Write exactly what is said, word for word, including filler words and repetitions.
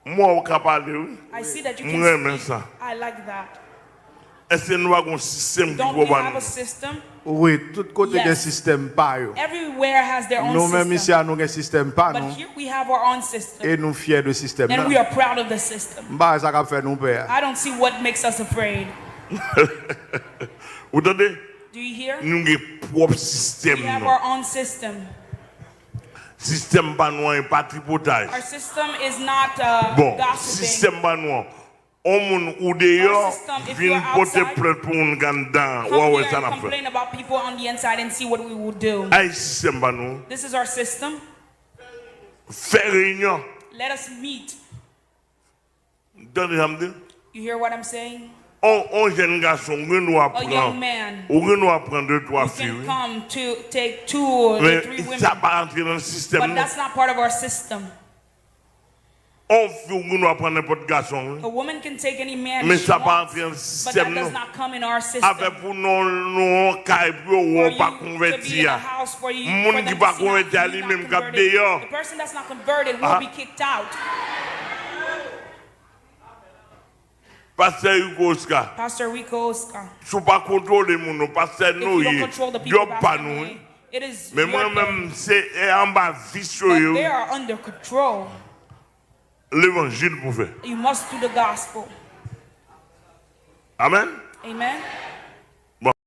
M wè w ka pale, wi. I see that you M can renmen speak. Sa. I like that. Èske nou pa gon sistèm ki Don't gwo we ba have a nou? System? Wi, tout kote gen Yes. Sistèm pa yo. Everywhere has their own Nou menm system. Isi a nou gen Sistèm pa But nou. Here we have our own system. E nou fyè de Sistèm And we nan. Are proud of the system. M pa wè sa k ap fè nou pè a. I don't see what makes us afraid. Ou tande? Do you hear? Nou gen pwòp sistèm We have nou. Our own system. Sistèm pa nou an, e pa tripotay. Our system is not uh, Bon, gossiping. Sistèm pa nou an. On moun ou deyò, Our system, if vin you're pote outside, plent pou moun anndan, w a Come wè here sa and n ap fè. Complain about people on the inside and see what we will do. Ay, sistèm pa nou. This is our system. Fè reyinyon. Let us meet. Tande sa m di? You hear what I'm saying? On, on jèn gason, ou gen dwa A young pran. Man. Ou gen dwa pran de twa fi, You can wi. Come to take two or three Men women. Sa pa antre nan sistèm But nan. That's not part of our system. On fi ou gen dwa pran nenpòt gason, wi. A woman can take any man Men she sa pa wants, antre nan but sistèm that does nan. Not come in our system. Afè pou nou, nou an kay pou yo wè For ou pa you to be konvèti in a a. House for you, Moun for them ki to pa see not, konvèti a you li not menm k ap converted. Deyò. The person that's not converted will Ah. Be kicked out. Pastè Rico Oscar. Pastor Rico Oscar. Si w pa kontwole moun, ou pastè If you nou don't ye. Control the people, Djòb pa Pastor nou, Noye, wi. It is Men mwen your menm, thing. Se e anba vis yo But ye, They wi. Are under control. Levanjil pou fè. You must do the gospel. Amèn. Amen.